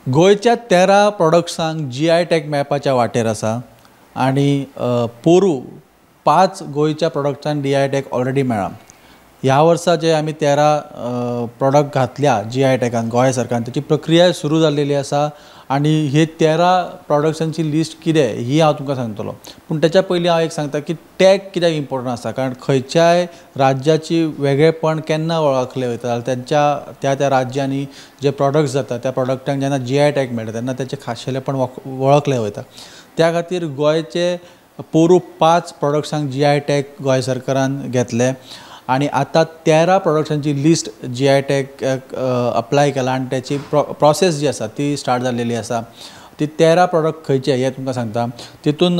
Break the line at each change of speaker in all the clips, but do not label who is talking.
गोंयच्या 13 प्रोडक्ट्सांक जी I tag मेळपाच्या वाटेर आसा आनी पोरू 5 गोंयच्या प्रोडक्ट्सांक जी I tag already मेळ्ळा. ह्या वर्सा जे आमी 13 प्रोडक्ट घातल्या जी I टॅगान गोंय सरकारान, ताची प्रक्रिया सुरू जाल्लेली आसा आनी हे 13 प्रोडक्ट्सांची लिस्ट कितें ही हांव तुमकां सांगतलो. पूण तेच्या पयलीं हांव एक सांगता की टॅग कित्याक इम्पोर्टंट आसा, कारण खंयच्याय राज्याची वेगळेपण केन्ना वळखलें वयता जाल्यार तेंच्या त्या त्या राज्यांनी जे प्रोडक्ट्स जाता त्या प्रोडक्टांक जेन्ना जी I tag मेळटा तेन्ना तेचें खाशेलेपण वळखलें वयता. त्या खातीर गोंयचे पोरू 5 प्रोडक्ट्सांक जी I tag Goa सरकारान घेतले आनी आतां 13 प्रोडक्ट्सांची list G I tag apply केला आनी त्याची प्रोसेस जी आसा ती स्टार्ट जाल्लेली आसा. ती 13 प्रोडक्ट खंयचे हे तुमकां सांगता. तितून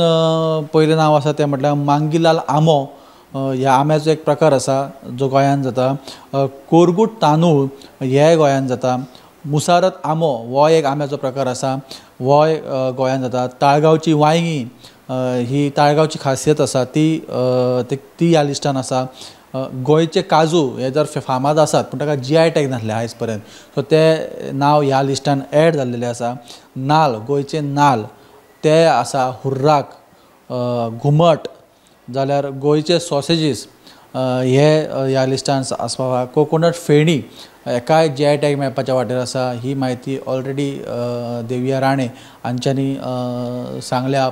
पयलें नांव आसा तें म्हटल्यार मांगीलाल आंबो. ह्या आंब्याचो एक प्रकार आसा जो गोंयांत जाता. कोरगूट तांदूळ हे गोंयांत जाता. मुसारत आंबो हो एक आंब्याचो प्रकार आसा, होय गोंयांत जाता. ताळगांवची वांयगीं ही ताळगांवची खासियत आसा ती ती ह्या लिस्टान आसा. गोंयचे काजू हे जर फामाद आसात पूण ताका जी I tag नासले आयज पर्यंत, सो ते नांव ह्या लिस्टान एड जाल्लेलें आसा. नाल, गोंयचे नाल ते आसा. हुर्राक, घुमट, जाल्यार गोंयचे सॉसेजीस हे ह्या लिस्टान आसपाव आसा. कोकोनट फेणी हेकाय जी I tag मेळपाच्या वाटेर आसा. ही म्हायती ऑलरेडी देविया राणे हांच्यांनी सांगल्या,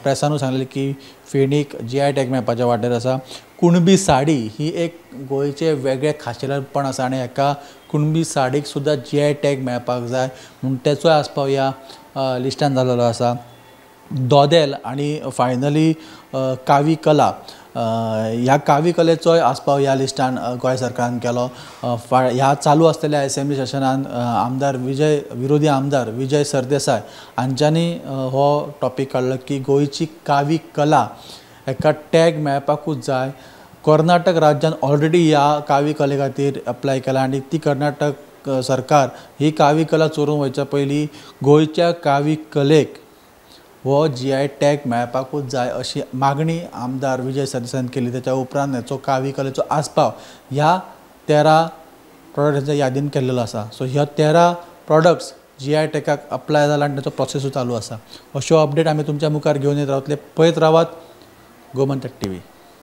प्रेसानूय सांगलें की फेणीक जी I tag मेळपाच्या वाटेर आसा. कुणबी साडी ही एक गोंयचें वेगळें खाशेलेपण आसा आनी हेका कुणबी साडीक सुद्दां जी I tag मेळपाक जाय म्हूण तेचोय आसपाव ह्या लिस्टान जाल्लो आसा. दोदेल आनी फायनली कावी कला, ह्या कावी कलेचोय आसपाव ह्या लिस्टान गोंय सरकारान केलो. ह्या चालू आसलेल्या एसेंब्ली सेशनान आमदार विजय, विरोधी आमदार विजय सरदेसाय हांच्यांनी हो टॉपीक काडलो की गोंयची कावी कला हेका टॅग मेळपाकूच जाय. कर्नाटक राज्यान ऑलरेडी ह्या कावी कले खातीर अप्लाय केला आनी ती कर्नाटक सरकार ही कावी कला चोरून वयच्या पयलीं गोंयच्या कावी कलेक हो जी I tag मेळपाकूच जाय अशी मागणी आमदार विजय सरदेसायान केली. तेच्या उपरांत हेचो कावी कलेचो आसपाव ह्या 13 प्रोडक्ट्सांच्या यादीन केल्लो आसा. सो ह्या 13 प्रोडक्ट्स जी I टॅगाक अप्लाय जाला आनी ताचो प्रोसेसूय चालू आसा. अश्यो अपडेट आमी तुमच्या मुखार घेवन येत रावतले. पळयत रावात गोमंतक टीव्ही.